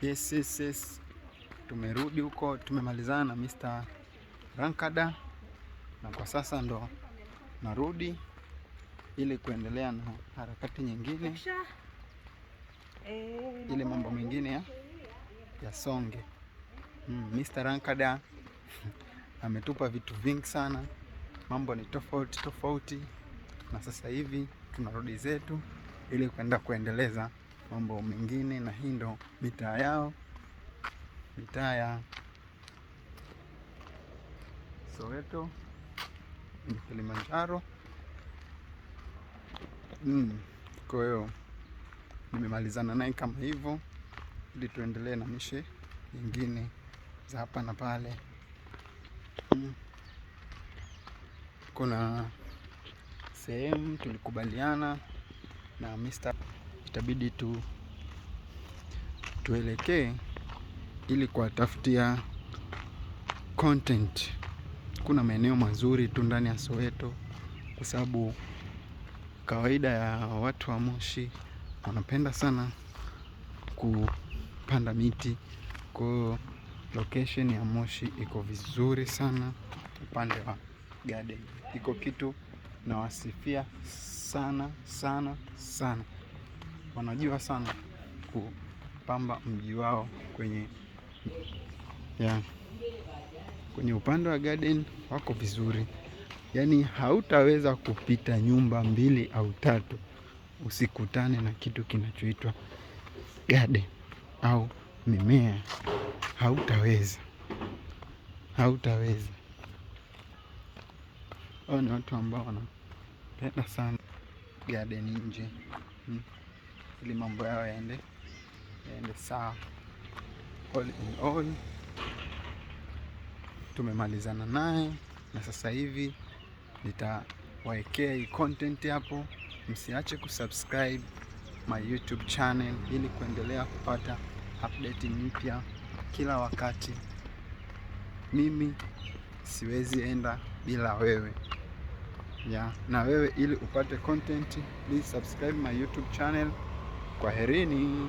Yes. Tumerudi huko, tumemalizana na Mr. Rankada na kwa sasa ndo narudi ili kuendelea na harakati nyingine ili mambo mengine yasonge. Mr. Rankada ametupa vitu vingi sana, mambo ni tofauti tofauti, na sasa hivi tunarudi zetu ili kwenda kuendeleza mambo mengine, na hii ndo mitaa yao, mitaa ya Soweto ni Kilimanjaro. Kwa hiyo nimemalizana naye kama hivyo, ili tuendelee na mishe nyingine za hapa na pale. Kuna sehemu tulikubaliana na Mr. itabidi tuelekee ili kuwatafutia content. Kuna maeneo mazuri tu ndani ya Soweto, kwa sababu kawaida ya watu wa Moshi wanapenda sana kupanda miti. Kwa hiyo location ya Moshi iko vizuri sana upande wa garden, iko kitu nawasifia sana sana sana, wanajua sana kupamba mji wao kwenye upande wa garden wako vizuri, yaani hautaweza kupita nyumba mbili au tatu usikutane na kitu kinachoitwa garden au mimea, hautaweza, hautaweza. Hao ni watu ambao wanapenda sana garden nje, ili mambo yao yaende sawa. All in all, tumemalizana naye na sasa hivi nitawaekea hii content hapo. Msiache kusubscribe my YouTube channel ili kuendelea kupata update mpya kila wakati. Mimi siwezi enda bila wewe ya, na wewe ili upate content, please subscribe my YouTube channel. Kwaherini.